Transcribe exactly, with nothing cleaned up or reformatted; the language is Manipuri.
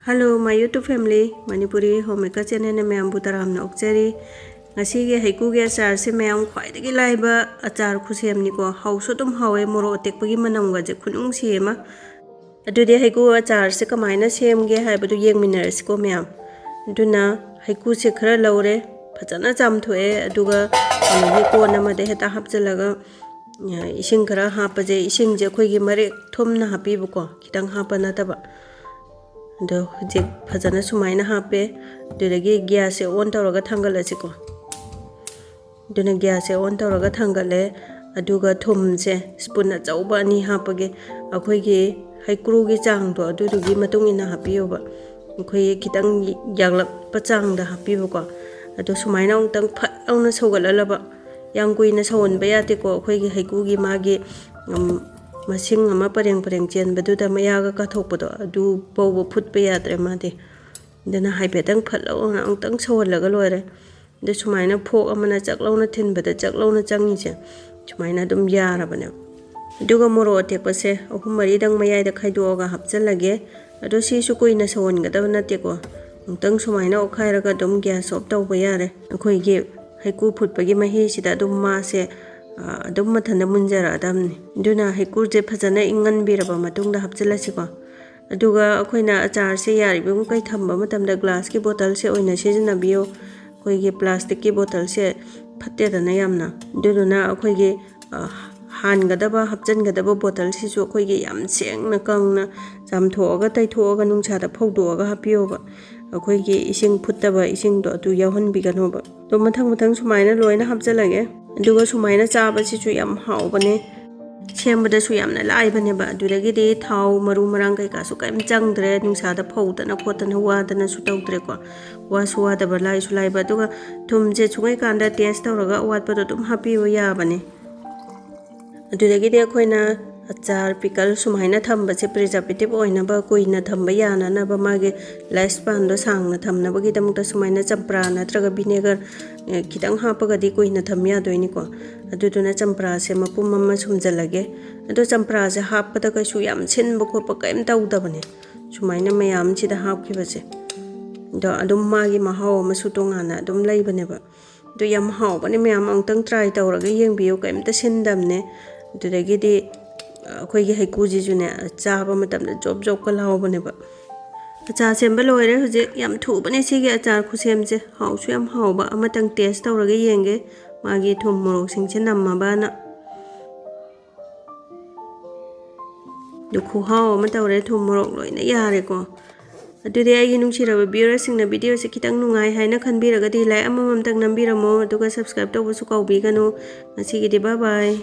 Hello, my YouTube family, Manipuri Homemaker channelꯅ ꯃꯌꯥꯝꯕꯨ ꯇꯔꯥꯝꯅ ꯑꯣꯛꯆꯔꯤ꯫ ꯉꯁꯤꯒꯤ ꯍꯩꯀ꯭ꯔꯨꯒꯤ ꯑꯆꯥꯔꯁꯦ ꯃꯌꯥꯝ ꯈ꯭ꯋꯥꯏꯗꯒꯤ ꯂꯥꯏꯕ ꯑꯆꯥꯔ ꯈꯨꯁꯦꯝꯅꯤꯀꯣ꯫ ꯍꯥꯎꯁꯨ ꯑꯗꯨꯝ ꯍꯥꯎꯋꯦ, ꯃꯣꯔꯣꯛ ꯑꯇꯦꯛꯄꯒꯤ ꯃꯅꯝꯒꯁꯦ ꯈꯨꯅꯨꯡꯁꯤ ꯑꯃ꯫ ꯑꯗꯨꯗꯤ ꯍꯩꯀ꯭ꯔꯨ ꯑꯆꯥꯔꯁꯦ ꯀꯃꯥꯏꯅ ꯁꯦꯝꯒꯦ ꯍꯥꯏꯕꯗꯨ ꯌꯦꯡꯃꯤꯟꯅꯔꯁꯤꯀꯣ ꯃꯌꯥꯝ꯫ ꯑꯗꯨꯅ ꯍꯩꯀ꯭ꯔꯨꯁꯦ ꯈꯔ ꯂꯧꯔꯦ, ꯐꯖꯅ ꯆꯥꯝꯊꯣꯛꯑꯦ, ꯑꯗꯨꯒ ꯀꯩꯅꯣꯒꯤ ꯀꯣꯟ ꯑꯃꯗ ꯍꯦꯛꯇ ꯍꯥꯞꯆꯤꯜꯂꯒ, ꯑ, ꯏꯁꯤꯡ ꯈꯔ ꯍꯥꯞꯄꯁꯦ꯫ ꯏꯁꯤꯡꯁꯦ ꯑꯩꯈꯣꯏꯒꯤ ꯃꯔꯦꯛ ꯊꯨꯝꯅ ꯍꯥꯞꯄꯤꯕꯀꯣ, ꯈꯤꯇꯪ ꯍꯥꯞꯄ ꯅꯠꯇꯕ꯫ ꯑꯗꯣ ꯍꯧꯖꯤꯛ ꯐꯖꯅ ꯁꯨꯃꯥꯏꯅ ꯍꯥꯞꯄꯦ꯫ ꯑꯗꯨꯗꯒꯤ ꯒ꯭ꯌꯥꯁꯁꯦ ꯑꯣꯟ ꯇꯧꯔꯒ ꯊꯥꯡꯒꯠꯂꯁꯤꯀꯣ꯫ ꯑꯗꯨꯅ ꯒ꯭ꯌꯥꯁꯁꯦ ꯑꯣꯟ ꯇꯧꯔꯒ ꯊꯥꯡꯒꯠꯂꯦ꯫ ꯑꯗꯨꯒ ꯊꯨꯝꯁꯦ ꯁ꯭ꯄꯨꯟ ꯑꯆꯧꯕ ꯑꯅꯤ ꯍꯥꯞꯄꯒꯦ꯫ ꯑꯩꯈꯣꯏꯒꯤ ꯍꯩꯀ꯭ꯔꯨꯒꯤ ꯆꯥꯡꯗꯣ ꯑꯗꯨꯗꯨꯒꯤ ꯃꯇꯨꯡ ꯏꯟꯅ ꯍꯥꯞꯄꯤꯌꯣꯕ꯫ ꯑꯩꯈꯣꯏꯒꯤ ꯈꯤꯇꯪ ꯌꯥꯛꯂꯛꯄ ꯆꯥꯡꯗ ꯍꯥꯞꯄꯤꯕꯀꯣ꯫ ꯑꯗꯣ ꯁꯨꯃꯥꯏꯅ ꯑꯃꯨꯛꯇꯪ ꯐꯠ ꯂꯥꯎꯅ ꯁꯧꯒꯠꯍꯜꯂꯕ꯫ ꯌꯥꯝ ꯀꯨꯏꯅ ꯁꯧꯍꯟꯕ ꯌꯥꯗꯦꯀꯣ꯫ ꯑꯩꯈꯣꯏꯒꯤ ꯍꯩꯀ꯭ꯔꯨꯒꯤ ꯃꯥꯒꯤ, ꯎꯝ, ꯃꯁꯤꯡ ꯑꯃ ꯄꯔꯦꯡ ꯄꯔꯦꯡ ꯆꯦꯟꯕꯗꯨꯗ ꯃꯌꯥꯒ ꯀꯥꯊꯣꯛꯄꯗꯣ, ꯑꯗꯨ ꯐꯥꯎꯕ ꯐꯨꯠꯄ ꯌꯥꯗ꯭ꯔꯦ ꯃꯥꯗꯤ꯫ ꯑꯗꯨꯅ ꯍꯥꯏꯐꯦꯠꯇꯪ ꯐꯠ ꯂꯥꯎꯅ ꯑꯃꯨꯛꯇꯪ ꯁꯧꯍꯜꯂꯒ ꯂꯣꯏꯔꯦ꯫ ꯑꯗꯨ ꯁꯨꯃꯥꯏꯅ ꯐꯣꯛ ꯑꯃꯅ ꯆꯥꯛ ꯂꯥꯎꯅ ꯊꯤꯟꯕꯗ ꯆꯥꯛ ꯂꯥꯎꯅ ꯆꯪꯉꯤꯁꯦ ꯁꯨꯃꯥꯏꯅ ꯑꯗꯨꯝ ꯌꯥꯔꯕꯅꯦ꯫ ꯑꯗꯨꯒ ꯃꯣꯔꯣꯛ ꯑꯇꯦꯛꯄꯁꯦ ꯑꯍꯨꯝ ꯃꯔꯤꯗꯪ ꯃꯌꯥꯏꯗ ꯈꯥꯏꯗꯣꯛꯑꯒ ꯍꯥꯞꯆꯤꯜꯂꯒꯦ꯫ ꯑꯗꯣ ꯁꯤꯁꯨ ꯀꯨꯏꯅ ꯁꯧꯍꯟꯒꯗꯕ ꯅꯠꯇꯦꯀꯣ꯫ ꯑꯃꯨꯛꯇꯪ ꯁꯨꯃꯥꯏꯅ ꯑꯣꯠꯈꯥꯏꯔꯒ ꯑꯗꯨꯝ gas off ꯇꯧꯕ ꯌꯥꯔꯦ꯫ ꯑꯩꯈꯣꯏꯒꯤ ꯍꯩꯀ꯭ꯔꯨ ꯐꯨꯠꯄꯒꯤ ꯃꯍꯤꯁꯤꯗ ꯑꯗꯨꯝ ꯃꯥꯁꯦ, ꯑ, ꯑꯗꯨꯝ ꯃꯊꯟꯇ ꯃꯨꯟꯖꯔꯛꯑꯗꯕꯅꯤ꯫ ꯑꯗꯨꯅ ꯍꯩꯀ꯭ꯔꯨꯁꯦ ꯐꯖꯅ ꯏꯪꯍꯟꯕꯤꯔꯕ ꯃꯇꯨꯡꯗ ꯍꯥꯞꯆꯤꯜꯂꯁꯤꯀꯣ꯫ ꯑꯗꯨꯒ ꯑꯩꯈꯣꯏꯅ ꯑꯆꯥꯔꯁꯦ ꯌꯥꯔꯤꯕꯃꯈꯩ ꯊꯝꯕ ꯃꯇꯝꯗ glassꯀꯤ bottleꯁꯦ ꯑꯣꯏꯅ ꯁꯤꯖꯤꯟꯅꯕꯤꯌꯨ꯫ ꯑꯩꯈꯣꯏꯒꯤ plasticꯀꯤ bottleꯁꯦ ꯐꯠꯇꯦꯗꯅ ꯌꯥꯝꯅ꯫ ꯑꯗꯨꯗꯨꯅ ꯑꯩꯈꯣꯏꯒꯤ, ꯑ, ꯍꯥꯟꯒꯗꯕ, ꯍꯥꯞꯆꯤꯟꯒꯗꯕ bottleꯁꯤꯁꯨ ꯑꯩꯈꯣꯏꯒꯤ ꯌꯥꯝ ꯁꯦꯡꯅ ꯀꯪꯅ ꯆꯥꯝꯊꯣꯛꯑꯒ, ꯇꯩꯊꯣꯛꯑꯒ, ꯅꯨꯡꯁꯥꯗ ꯐꯧꯗꯣꯛꯑꯒ ꯍꯥꯞꯄꯤꯌꯣꯕ꯫ ꯑꯩꯈꯣꯏꯒꯤ ꯏꯁꯤꯡ ꯐꯨꯠꯇꯕ ꯏꯁꯤꯡꯗꯣ ꯑꯗꯨ ꯌꯥꯎꯍꯟꯕꯤꯒꯅꯣꯕ꯫ ꯑꯗꯣ ꯃꯊꯪ ꯃꯊꯪ ꯁꯨꯃꯥꯏꯅ ꯂꯣꯏꯅ ꯍꯥꯞꯆꯤꯜꯂꯒꯦ꯫ ꯑꯗꯨꯒ ꯁꯨꯃꯥꯏꯅ ꯆꯥꯕꯁꯤꯁꯨ ꯌꯥꯝ ꯍꯥꯎꯕꯅꯦ꯫ ꯁꯦꯝꯕꯗꯁꯨ ꯌꯥꯝꯅ ꯂꯥꯏꯕꯅꯦꯕ꯫ ꯑꯗꯨꯗꯒꯤꯗꯤ ꯊꯥꯎ, ꯃꯔꯨ ꯃꯔꯥꯡ ꯀꯩꯀꯥꯁꯨ ꯀꯔꯤꯝ ꯆꯪꯗ꯭ꯔꯦ꯫ ꯅꯨꯡꯁꯥꯗ ꯐꯧꯗꯅ ꯈꯣꯠꯇꯅ ꯋꯥꯗꯅꯁꯨ ꯇꯧꯗ꯭ꯔꯦꯀꯣ꯫ ꯋꯥꯁꯨ ꯋꯥꯗꯕ, ꯂꯥꯏꯁꯨ ꯂꯥꯏꯕ꯫ ꯑꯗꯨꯒ ꯊꯨꯝꯁꯦ ꯁꯨꯡꯉꯩꯀꯥꯟꯗ taste ꯇꯧꯔꯒ ꯑꯋꯥꯠꯄꯗꯣ ꯑꯗꯨꯝ ꯍꯥꯞꯄꯤꯕ ꯌꯥꯕꯅꯦ꯫ ꯑꯗꯨꯗꯒꯤꯗꯤ ꯑꯩꯈꯣꯏꯅ ꯑꯆꯥꯔ, pickle ꯁꯨꯃꯥꯏꯅ ꯊꯝꯕꯁꯦ preservative ꯑꯣꯏꯅꯕ, ꯀꯨꯏꯅ ꯊꯝꯕ ꯌꯥꯅꯅꯕ, ꯃꯥꯒꯤ life spanꯗꯣ ꯁꯥꯡꯅ ꯊꯝꯅꯕꯒꯤꯗꯃꯛꯇ ꯁꯨꯃꯥꯏꯅ ꯆꯝꯄ꯭ꯔꯥ ꯅꯠꯇ꯭ꯔꯒ vinegar, ꯑꯦ, ꯈꯤꯇꯪ ꯍꯥꯞꯄꯒꯗꯤ ꯀꯨꯏꯅ ꯊꯝ ꯌꯥꯗꯣꯏꯅꯤꯀꯣ꯫ ꯑꯗꯨꯗꯨꯅ ꯆꯝꯄ꯭ꯔꯥꯁꯦ ꯃꯄꯨꯝ ꯑꯃ ꯁꯨꯝꯖꯜꯂꯒꯦ꯫ ꯑꯗꯣ ꯆꯝꯄ꯭ꯔꯥꯁꯦ ꯍꯥꯞꯄꯗ ꯀꯩꯁꯨ ꯌꯥꯝ ꯁꯤꯟꯕ ꯈꯣꯠꯄ ꯀꯔꯤꯝ ꯇꯧꯗꯕꯅꯦ꯫ ꯁꯨꯃꯥꯏꯅ ꯃꯌꯥꯝꯁꯤꯗ ꯍꯥꯞꯈꯤꯕꯁꯦ꯫ ꯑꯗꯣ ꯑꯗꯨꯝ ꯃꯥꯒꯤ ꯃꯍꯥꯎ ꯑꯃꯁꯨ ꯇꯣꯉꯥꯟꯅ ꯑꯗꯨꯝ ꯂꯩꯕꯅꯦꯕ꯫ ꯑꯗꯨ ꯌꯥꯝ ꯍꯥꯎꯕꯅꯦ, ꯃꯌꯥꯝ ꯑꯃꯨꯛꯇꯪ try ꯇꯧꯔꯒ ꯌꯦꯡꯕꯤꯌꯨ, ꯀꯩꯝꯇ ꯁꯤꯟꯗꯕꯅꯦ꯫ ꯑꯗꯨꯗꯒꯤꯗꯤ ꯑꯩꯈꯣꯏꯒꯤ ꯍꯩꯀꯨꯁꯤꯁꯨꯅꯦ, ꯆꯥꯕ ꯃꯇꯝꯗ ꯖꯣꯞ ꯖꯣꯞꯀ ꯂꯥꯎꯕꯅꯦꯕ꯫ ꯑꯆꯥꯔ ꯁꯦꯝꯕ ꯂꯣꯏꯔꯦ ꯍꯧꯖꯤꯛ꯫ ꯌꯥꯝ ꯊꯨꯕꯅꯦ ꯁꯤꯒꯤ ꯑꯆꯥꯔ ꯈꯨꯁꯦꯝꯁꯦ, ꯍꯥꯎꯁꯨ ꯌꯥꯝ ꯍꯥꯎꯕ꯫ ꯑꯃꯇꯪ taste ꯇꯧꯔꯒ ꯌꯦꯡꯒꯦ, ꯃꯥꯒꯤ ꯊꯨꯝ ꯃꯣꯔꯣꯛꯁꯤꯡꯁꯦ ꯅꯝꯃꯕꯅ꯫ ꯑꯗꯨ ꯈꯨꯍꯥꯎ ꯑꯃ ꯇꯧꯔꯦ, ꯊꯨꯝ ꯃꯣꯔꯣꯛ ꯂꯣꯏꯅ ꯌꯥꯔꯦꯀꯣ꯫ ꯑꯗꯨꯗꯤ ꯑꯩꯒꯤ ꯅꯨꯡꯁꯤꯔꯕ viewersꯁꯤꯡꯅ videoꯁꯦ ꯈꯤꯇꯪ ꯅꯨꯡꯉꯥꯏ ꯍꯥꯏꯅ ꯈꯟꯕꯤꯔꯒꯗꯤ like ꯑꯃꯃꯝꯇꯪ ꯅꯝꯕꯤꯔꯝꯃꯣ, ꯑꯗꯨꯒ subscribe ꯇꯧꯕꯁꯨ ꯀꯥꯎꯕꯤꯒꯅꯨ꯫ ꯉꯁꯤꯒꯤꯗꯤ bye bye꯫